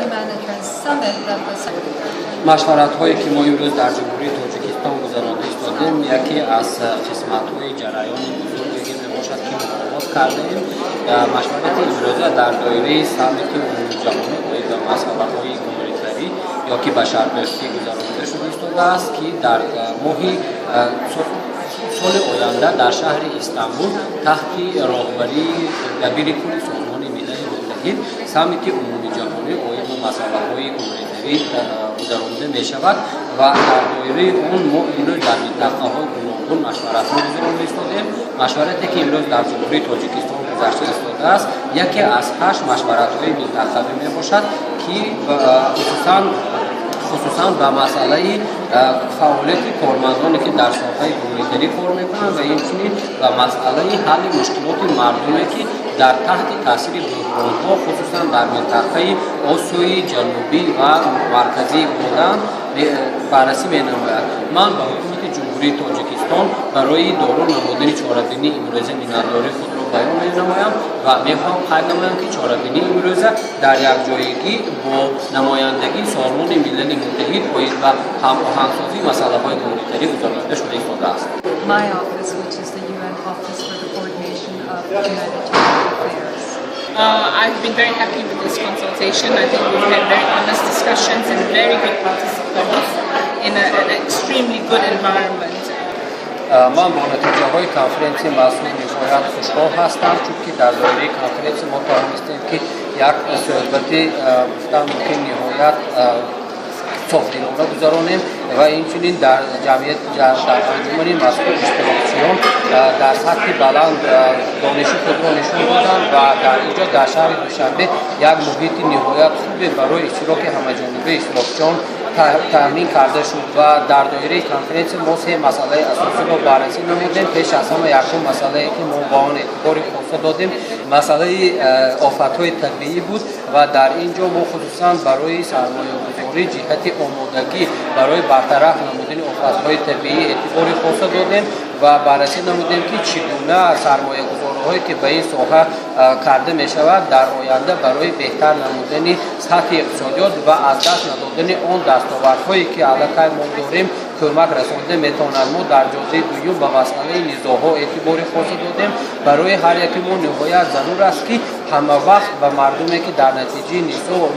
Humanitarian Summit that the Машваратҳое, ки мо имрӯз дар Ҷумҳурии Тоҷикистон гузаронда истодем, яке аз қисматҳои ҷараёни бузурге мебошад, ки мо оғоз кардаем. Машварати имрӯза дар доираи саммити умумиҷаҳонӣ оид ба масъалаҳои гуманитарӣ ё ки башардӯстӣ гузаронида шуда истодааст, ки дар моҳи соли оянда дар шаҳри Истанбул таҳти роҳбарии дабири кулли Созмони Милали Муттаҳид саммити умумиҷаҳонӣ оид ба масъалаҳои гуманитарӣ гузаронида мешавад ва дар доираи он мо имрӯз дар минтақаҳои гуногун машваратҳо гузаронида истодем. Машварате, ки имрӯз дар Ҷумҳурии Тоҷикистон гузашта истодааст, яке аз ҳашт машваратҳои минтақавӣ мебошад, ки хусусан ба масъалаи фаъолияти кормандоне, ки дар соҳаи гуманитарӣ кор мекунанд, ва инчунин ба масъалаи ҳалли мушкилоти мардуме, ки дар таҳти таъсири буҳронҳо, хусусан дар минтақаи Осиёи Ҷанубӣ ва Марказӣ буданд, баррасӣ менамояд. Ман ба ҳукумати Ҷумҳурии Тоҷикистон барои доро намудани чорабинии имрӯза миннатдории худро баён менамоям ва мехоҳам қайд намоям, ки чорабинии имрӯза дар якҷоягӣ бо намояндагии Созмони Милали Муттаҳид оид ба ҳамоҳангсозии масъалаҳои гуманитарӣ гузаронида шуда истодааст. My office, which is the UN Office for the Coordination of Humanitarian Affairs. I've been very happy with this consultation. I think we've had very honest discussions and very good participants in an extremely good environment. Ман бо натиҷаҳои конференсияи мазкур ниҳоят хушҳол ҳастам, чунки дар доираи конференсия мо тавонистем, ки як суҳбати, гуфтан мумкин, ниҳоят софдилона гузаронем ва инчунин дар ҷамъият, дар анҷумани мазкур иштирокчиён дар сатҳи баланд дониши худро нишон доданд ва дар ин ҷо, дар шаҳри Душанбе, як муҳити ниҳоят хубе барои иштироки ҳамаҷонибаи иштирокчиён таъмин карда шуд. Ва дар доираи конференсия мо се масъалаи асосиро баррасӣ намудем. Пеш аз ҳама, якум масъалае, ки мо ба он эътибори хоса додем, масъалаи офатҳои табиӣ буд ва дар ин ҷо мо хусусан барои сармоягузорӣ ҷиҳати омодагӣ барои бартараф намудани офатҳои табиӣ эътибори хоса додем ва баррасӣ намудем, ки чӣ гуна сармоягузориҳое, ки ба ин соҳа карда мешавад, дар оянда барои беҳтар намудани сатҳи иқтисодиёт ва аз даст надодани он дастовардҳое, ки аллакай мо дорем, кӯмак расонда метавонад. Мо дар ҷодаи дуюм ба масъалаи низоъҳо эътибори хоса додем. Барои ҳар яке мо ниҳоят зарур аст, ки ҳама вақт ба мардуме, ки дар натиҷаи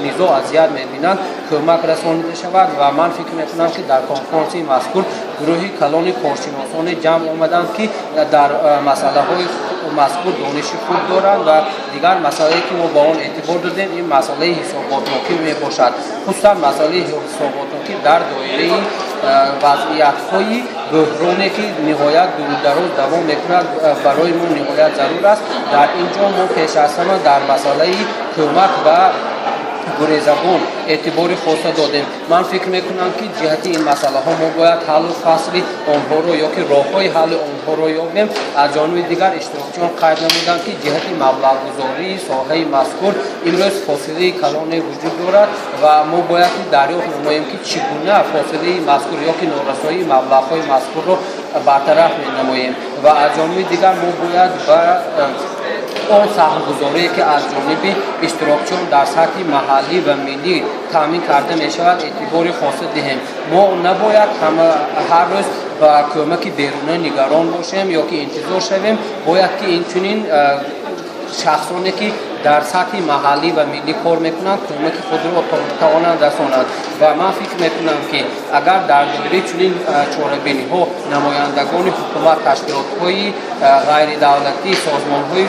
низоъ азият мебинанд, кӯмак расонида шавад. Ва ман фикр мекунам, ки дар конфронси мазкур гурӯҳи калони коршиносоне ҷамъ омаданд, ки дар масъалаҳои мазкур дониши хуб доранд. Ва дигар масъалае, ки мо ба он эътибор додем, ин масъалаи ҳисоботнокӣ мебошад, хусусан масъалаи ҳисоботнокӣ дар доираи вазъиятҳои бӯҳроне, ки ниҳоят дурудароз давом мекунад, барои мо ниҳоят зарур аст. Дар ин ҷо мо пеш аз ҳама дар масъалаи кӯмак ба гурезагон эътибори хоса додем. Ман фикр мекунам, ки ҷиҳати ин масъалаҳо мо бояд ҳаллу фасли онҳоро ё ки роҳҳои ҳалли онҳоро ёбем. Аз ҷониби дигар, иштирокчиён қайд намуданд, ки ҷиҳати маблағгузории соҳаи мазкур имрӯз фосилаи калоне вуҷуд дорад ва мо бояд дарёфт намоем, ки чӣ гуна фосилаи мазкур ё ки норасоии маблағҳои мазкурро бартараф менамоем. Ва аз ҷониби дигар, мо бояд ба он саҳмгузорие, ки аз ҷониби иштирокчиён дар сатҳи маҳаллӣ ва миллӣ таъмин карда мешавад, эътибори хоса диҳем. Мо набояд ҳар рӯз ба кӯмаки беруна нигарон бошем ё ки интизор шавем. Бояд, ки инчунин шахсоне, ки дар сатҳи маҳаллӣ ва миллӣ кор мекунанд, кӯмаки худро тавонанд расонанд. Ва ман фикр мекунам, ки агар дар доираи чунин чорабиниҳо намояндагони ҳукумат, ташкилотҳои ғайридавлатӣ, созмонҳои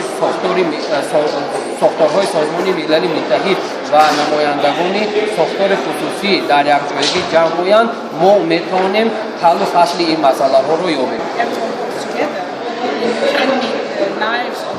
сохторҳои Созмони Милали Муттаҳид ва намояндагони сохтори хусусӣ дар якҷоягӣ ҷамъ оянд, мо метавонем ҳаллу фасли ин масъалаҳоро ёбем. Everyone works together, it can make the lives of